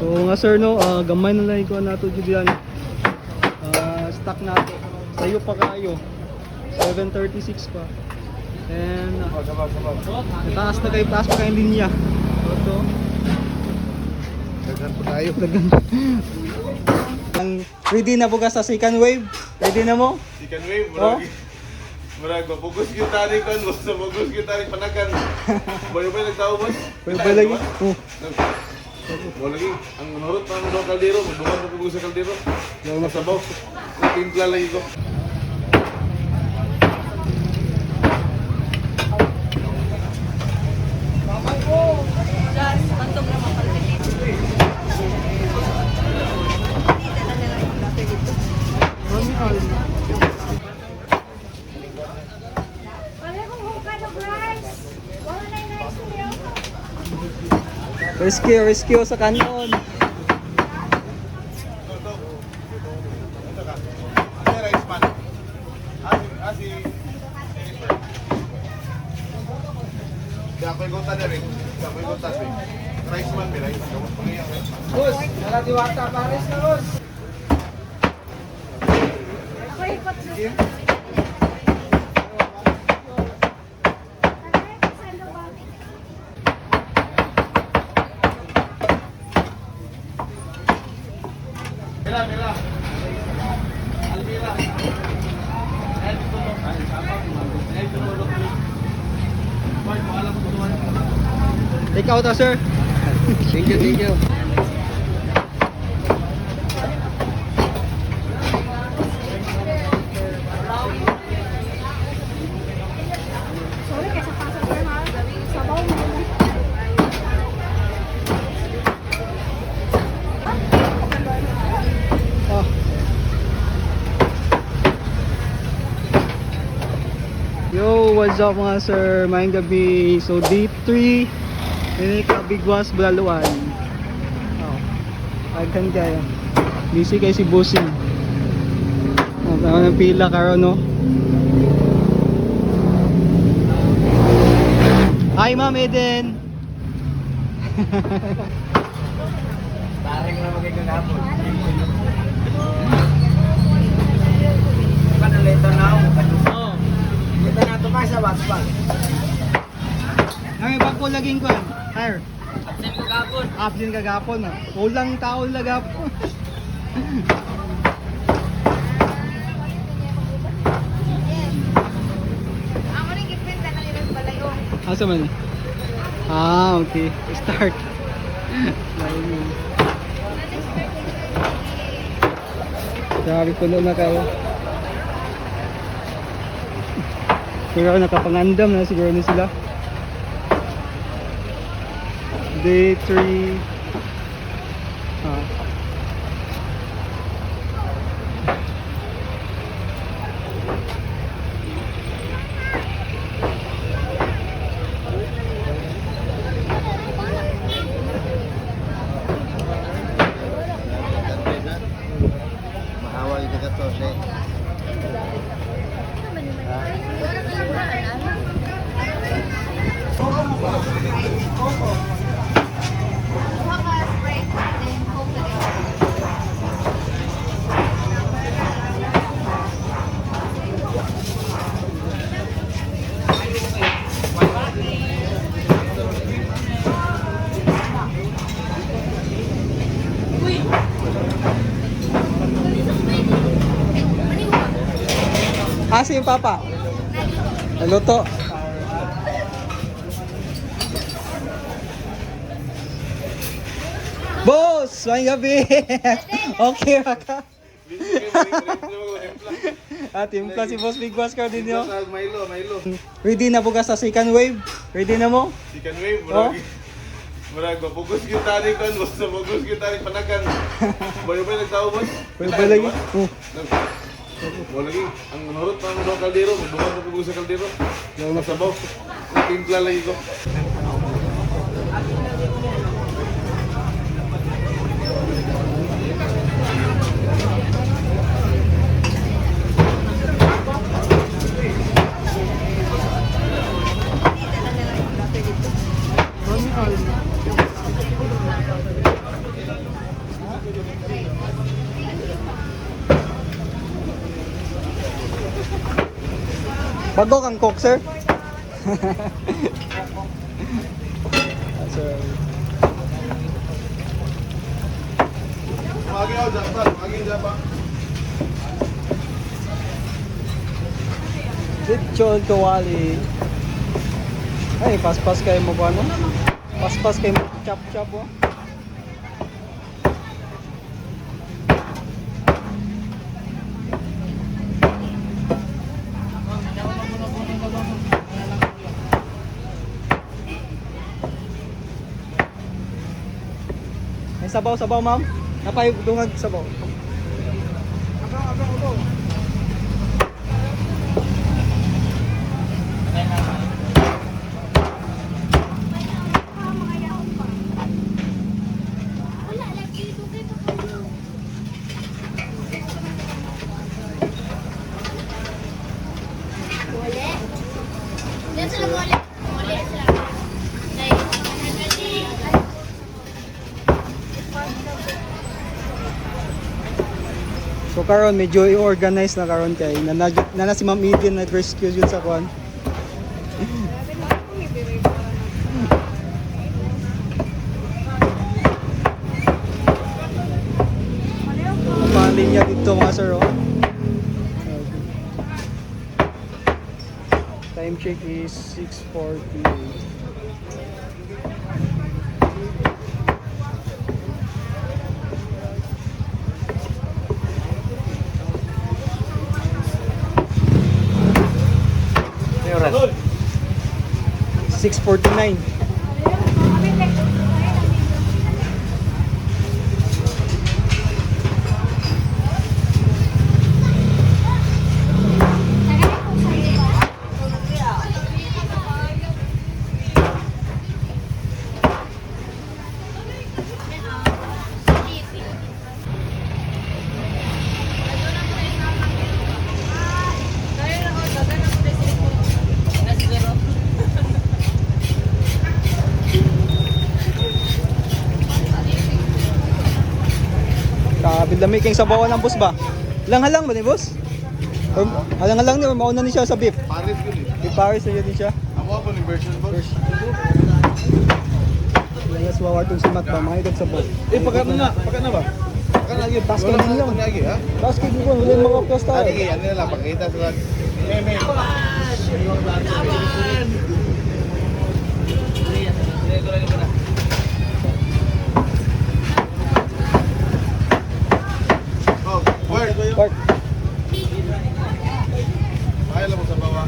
So nga sir no, gamay na lang ko nato jud yan. Stock nato. Sayo pa kayo. 7:36 pa. And taas na kayo, taas pa kayong linya. Ito. Daghan po tayo. Daghan. Ang ready na bukas sa second wave? Ready na mo? Second wave, Oh? murag. Murag mapugos gyud tani kan, basta mapugos gyud tani panagan. Bayo ba nagtao, boss? Pwede ba lagi? Oh. Mo lagi ang nurot pa ang kaldero, magduman pa pugos sa kaldero. Masabaw. Timpla lagi ko. Wala kong hukad og rice. Wala na yung rice niyo. Rescue, rescue sa kanon. Ate rice man. Asi asi. Di ako yung gota dere. Di ako yung gota dere. Rice man, may rice. Gamot pa ngayon, rice man. Boss, wala diwata pares na, boss. Ako ikot na. Mira, mira. Almira. Ay, dito mo. Ay, sama ko. Ay, dito mo. Mark, maalam ko tuwan. Take out ah, sir. Thank you, thank you. Sorry, kasi pasok na ha. Sabaw mo na. Oh. Yo, what's up mga sir? Maayong gabi. So day 3, ini Kabigwas Bulaluan. Oh. Aghan kayo. Busy kay si Busing. Oh, tama ng pila karon no. Hi, Ma'am Eden. Parang na magigagapon. Paano leto na ako? Oh. Dito na ito pa sa WhatsApp. Ang bago laging ko. Hire. Absent ko gapon. Absent kagapon ah. Kulang tao lagapon. Ako rin gipinta na nila balay oh. Asa man? Ah, okay. Start. Lain. Grabe, puno na kayo. Siguro nakapangandam na siguro na sila. Day 3. Ah. Mahawal ka 14. Kuha ka Sprite, then Coke na rin. Ah, si Papa. Naluto. Boss! Maayong gabi! Okay ra ka? Busy kayo, balik, balik, balik, timpla. Ah, timpla si Boss Big Boss ka din Timpla yo. sa Milo, Milo. Ready na bukas sa second wave? Ready na mo? Second wave, Oh? murag. Murag mapugos gyud tani kan, basta mapugos gyud tani panagan. Bayo ba nagtao, boss? Pwede ba lagi? Oh. Mo lagi ang nurot pa ang kaldero, magduman pa pugos sa kaldero. Masabaw. Timpla lagi ko. Bago kang coke, sir? Ah, sir. Magi ako, Japa. Magi, Japa. Lechon kawali. Ay, paspas kayo mo ba, no? Paspas kayo mo chop chop, oh. May sabaw, sabaw, ma'am. Napay dungag sabaw. Wala, lagi dugay pa kayo. Wala. Diyan sila wala. Wala sila. Like, 120. So karon medyo i-organize na karon kay nana, nana si Ma'am Eden nag-rescue yun sa kwan. Ang linya dito mga sir, oh. Time check is 6:48. Oras. 6:49. Grabe lamig kayong sabawan ng boss ba? Halang-halang ba ni boss? Or, halang-halang ni or mauna ni siya sa beef? Paris yun eh. Di Paris na yun ni siya. Amo ako ni version boss. Langas wawar tong simat ba? Mga itong sabaw. Eh, pagka na, pagka na ba? Pagka na yun. Taas kay Wala Lilian. pa lagi, ha? Tapos kay Google, wala yung mga plus tayo. Ah, sige, ano na lang, pakita sila. Meme. Oh, word. Park. Kaya lang mo sa bawa.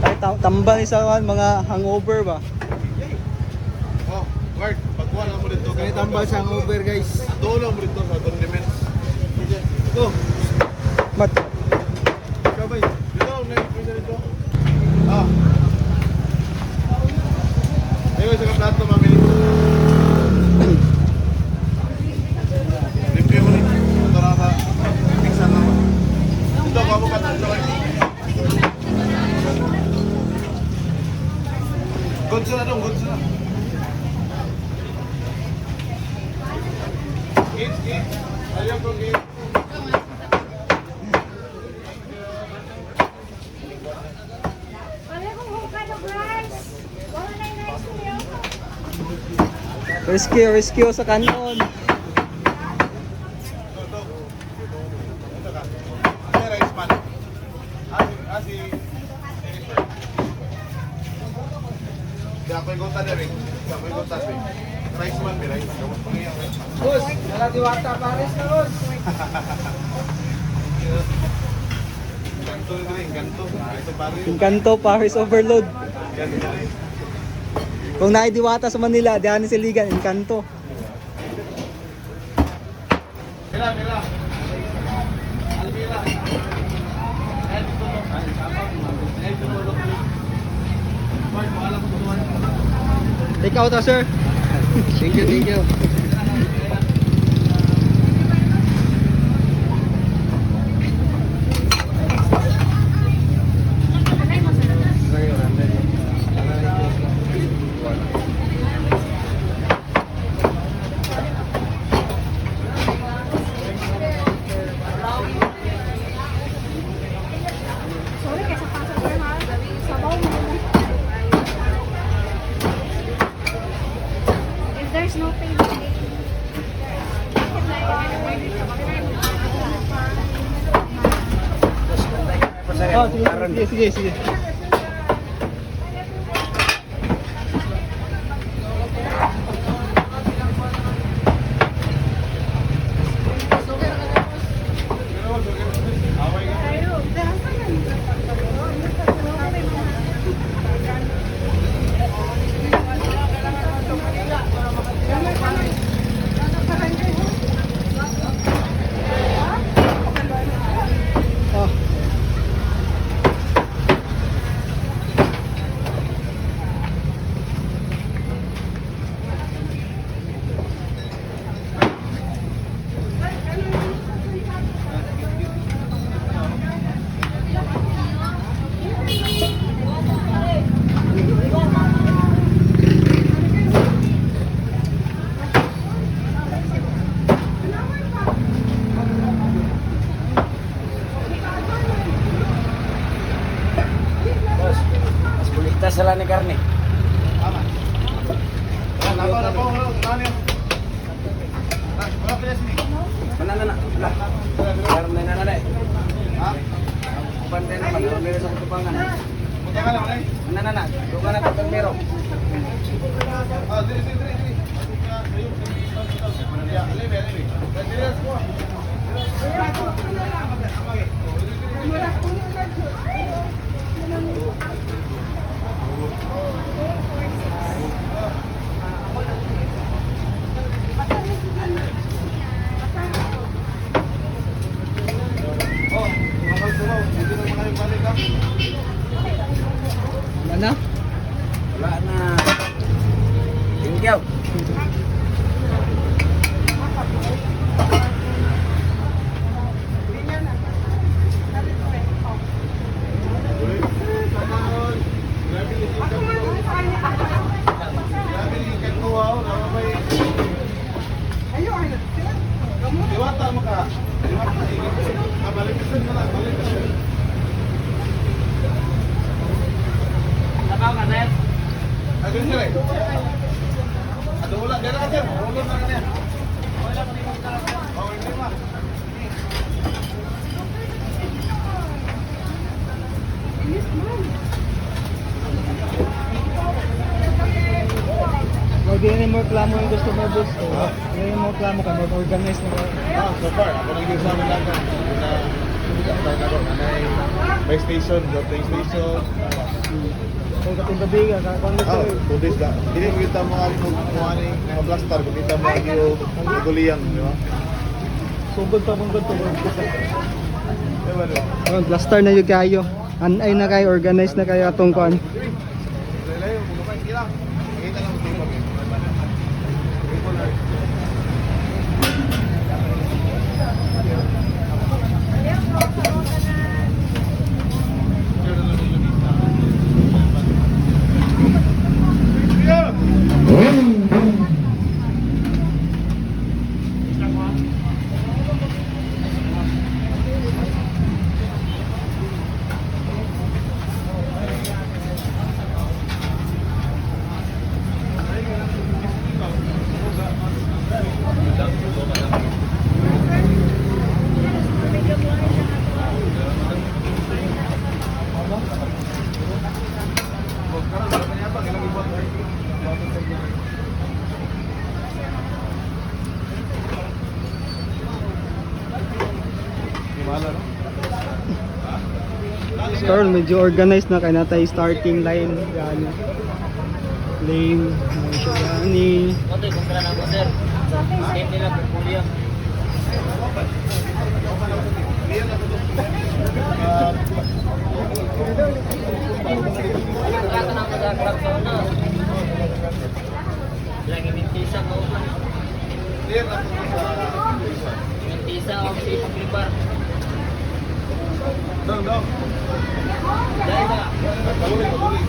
Ay, tambal ni sa kan, mga hangover ba? Oh, word. Pagkuha lang mo dito. Kaya tambal sa hangover, guys. Doon lang mo dito sa condiments. Go. Mat, Kabay. Dito, may dito. Ah. Ayun, sa plato, mamili. Limpyo mo ni. Ito na sa mixan lang. Ito, kamo ka ito. Goods na dong, goods na. Kids, kids. Ayaw ko, kids. Wala kong hukad og rice. Wala na yung rice niyo. rescue, rescue sa kanon. Ito, ito. Ito ka. Ay, rice man. Ah, si Jennifer. Di ako yung gutan na rin. Di ako yung gutan, eh. Rice man, may rice. Gamot pa ngayon, rice man. Boss, wala diwata Paris na, boss. Ganto rin, ganto. Ganto pare. Encanto, Paris Overload. Ganto rin. Kung naidiwata sa Manila, diyan si Ligan, Encanto. Mira, mira. Almira. Take out, ah, sir. Thank you, thank you. Oh, sige, sige, sige, sige. Oh. Boss, mas bulita sila ni karne. Tama. Nako, nako, nako, nako. Wala pala sini. Mana na na. Karne na na na. Ha? Bantay na man, meron sa kutubangan. Buta ka lang, eh. Mana na na. Duga na tong mero. Ah, diri, diri, diri, diri. Ya, alebe, alebe. Diri, diri, Oh, makal suro. Dito na mga balik ha. Wala na? Wala na. Thank you. Grabe ni kagkuha, oh. Nama may Diwata mo ka. Diwata. Ah, balik ka na lang, balik ka. Nakaw ka, sir. Ah, diri, sir, eh. Ah, wala. Dira ka, sir. Wala na ka niya. Oh, hindi ma. Huwag din mo reklamo yung gusto mo, boss. Oh. Hindi mo reklamo ka, mag-organize na ka. Ah, so far, ako naging sa amin lang. Na, may station, dropping station. Kung katong gabi ka, kung gusto Ah, 2 days lang. Hindi mo kita mga mga ni mga blaster, kita mga yung guliyang, di ba? Sugod pa mong gusto. Di ba, di ba? Oh, blaster na yun kayo. Anay na kayo, organize na kayo atong kuan. Layo, mga pa, sige lang. Nakita lang mo tibag eh. Karon medyo organized na kay natay starting line gani. Lane, may siya gani. Otoy, kontra na mo, sir. Same nila, portfolio. Klaro na ako sa club sa una. Lang imintisa ko. Clear na po sa Imintisa o si Paglibar. Dong, dong. Dahil ba? Patuloy, patuloy.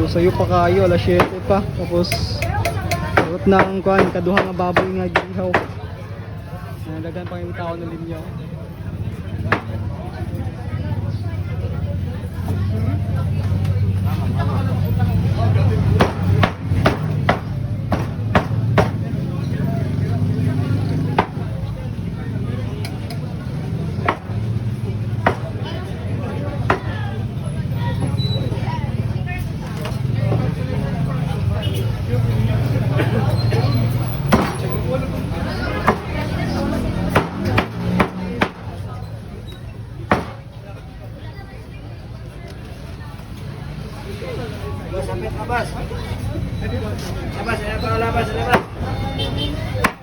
sayo pa kayo, alas 7 pa. Tapos sarot na ang kuan, kaduha nga baboy nga gihaw. Nadagan pa yung tao ng linya. Labas, labas. Labas, labas, labas, labas.